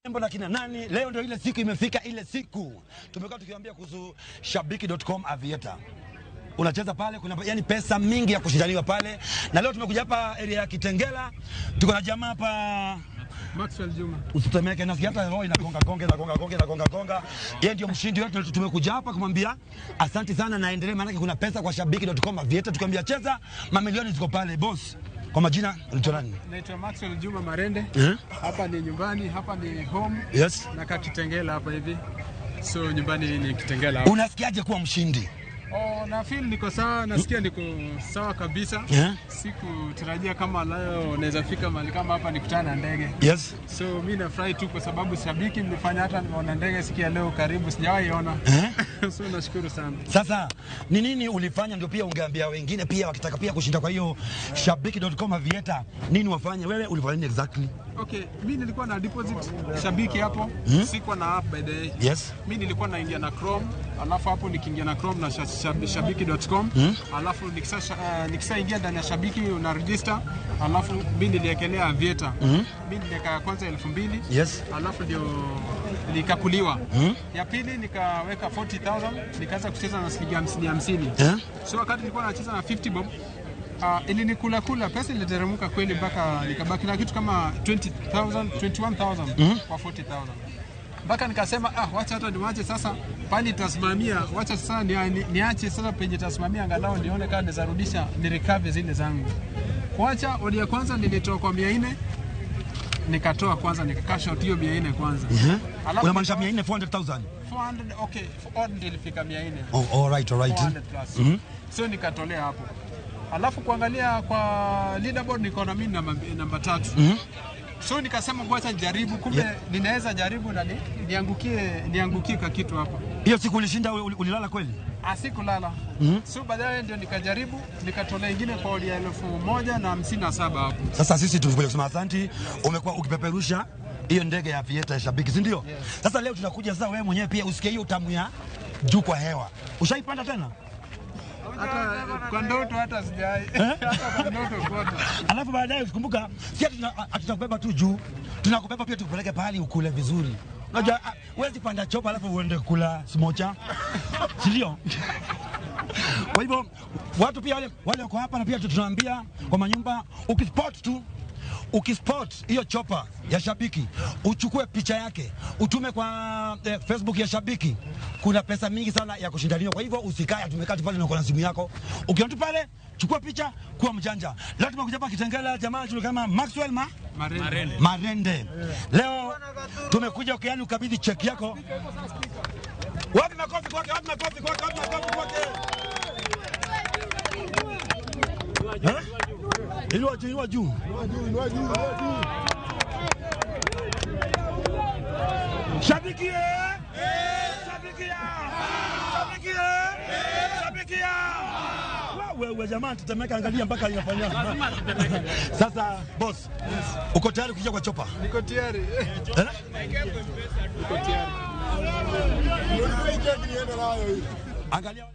Warembo na kina nani, leo ndio ile siku imefika, ile siku tumekuwa tukiwaambia kuhusu shabiki.com Aviator. Unacheza pale, kuna yani pesa mingi ya kushindaniwa pale, na leo tumekuja hapa area ya Kitengela, tuko na jamaa hapa Maxwell Juma. Usitemeke, nasikia hata roho inagonga gonga inagonga gonga inagonga gonga. Yeye ndio mshindi wetu, tumekuja hapa kumwambia asante sana na endelee, maanake kuna pesa kwa shabiki.com Aviator. Tukiambia cheza, mamilioni ziko pale. Boss, kwa majina unaitwa nani? Naitwa Maxwell Juma Marende. Eh? Hapa ni nyumbani, hapa ni home. Yes. Na Kitengela hapa hivi. So nyumbani ni Kitengela hapa. Unasikiaje kuwa mshindi? Oh, na feel niko sawa, nasikia niko sawa kabisa. Yeah. Sikutarajia kama leo naweza fika mahali kama hapa nikutana na ndege. Yes. So mi nafurahi tu kwa sababu shabiki mlifanya hata nimeona ndege siku ya leo karibu sijawahi ona. Eh? So nashukuru sana. Sasa ni nini ulifanya ndio pia ungeambia wengine pia wakitaka pia kushinda kwa hiyo shabiki.com Aviator, nini wafanye? Wewe ulifanya nini exactly? Okay, mi nilikuwa na deposit shabiki hapo. Sikuwa na app by the way. Yes. Mi nilikuwa naingia na Chrome, alafu hapo nikiingia na Chrome na shabiki.com, alafu nikishaingia ndani ya shabiki una register, alafu mi niliekelea Aviator. Mi niliweka kwanza 2000. Yes. Alafu ndio nikakuliwa. Ya pili nikaweka 40,000, nikaanza kucheza na shilingi 50 50. Yeah. So wakati nilikuwa nacheza na 50 bob, ilinikula kula pesa iliteremka kweli mpaka nikabaki na kitu kama 20,000, 21,000 kwa 40,000. Mpaka nikasema wacha hata niwache sasa pale itasimamia, wacha sasa niache sasa penye itasimamia angalau nione kama naweza rudisha ni recover zile zangu. Kuacha odi ya kwanza nilitoa kwa 400, nikatoa kwanza nika cash out hiyo 400 kwanza. Alafu Unamaanisha 400 400,000? 400, okay, 400 ilifika 400. Oh, all right, all right. 400 plus. So nikatolea hapo. Alafu kuangalia kwa leaderboard nikaona mimi namba 3. So nikasema ngoja nijaribu, kumbe ninaweza jaribu na niangukie kwa kitu hapa. Hiyo siku ulishinda, ulilala kweli? Asikulala. So baadaye ndio nikajaribu, nikatolea ingine kwa odi ya 1057 hapo. Sasa sisi tumekuja kusema asanti, umekuwa ukipeperusha hiyo ndege ya Aviator ya shabiki, si ndio? Yes. Sasa leo tunakuja sasa, wewe mwenyewe pia usikie hiyo utamu ya juu kwa hewa. Ushaipanda tena? Hata kwa ndoto hata sijai. Hata kwa ndoto kote. Alafu baadaye usikumbuka, si hatutakubeba tu juu, tunakubeba pia tukupeleke pahali ukule vizuri. Unajua huwezi panda chopa alafu uende kula smocha. Si ndio? Kwa hivyo watu pia wale wako hapa na pia tunaambia kwa manyumba, ukispot tu, ukispot hiyo chopa ya shabiki, uchukue picha yake, utume kwa Facebook ya shabiki. Kuna pesa mingi sana ya kushindaniwa. Kwa hivyo usikae tumekaa tu pale na uko na simu yako. Ukiona tu pale, chukua picha, kuwa mjanja. Leo tumekuja hapa Kitengela, jamaa tunajulikana kama Maxwell Marende. Marende. Leo tumekuja ukiani ukabidhi cheki yako. Wapi makofi kwake? Wapi makofi kwake? Wapi makofi kwake? Eh? Inua juu, inua juu. Shabiki eh? Shabiki ya! Shabiki eh? Shabiki ya! Wewe jamaa tutemeka, angalia mpaka inafanya. Sasa boss, uko tayari kuja kwa chopa? Niko tayari. Eh? Niko tayari. Angalia.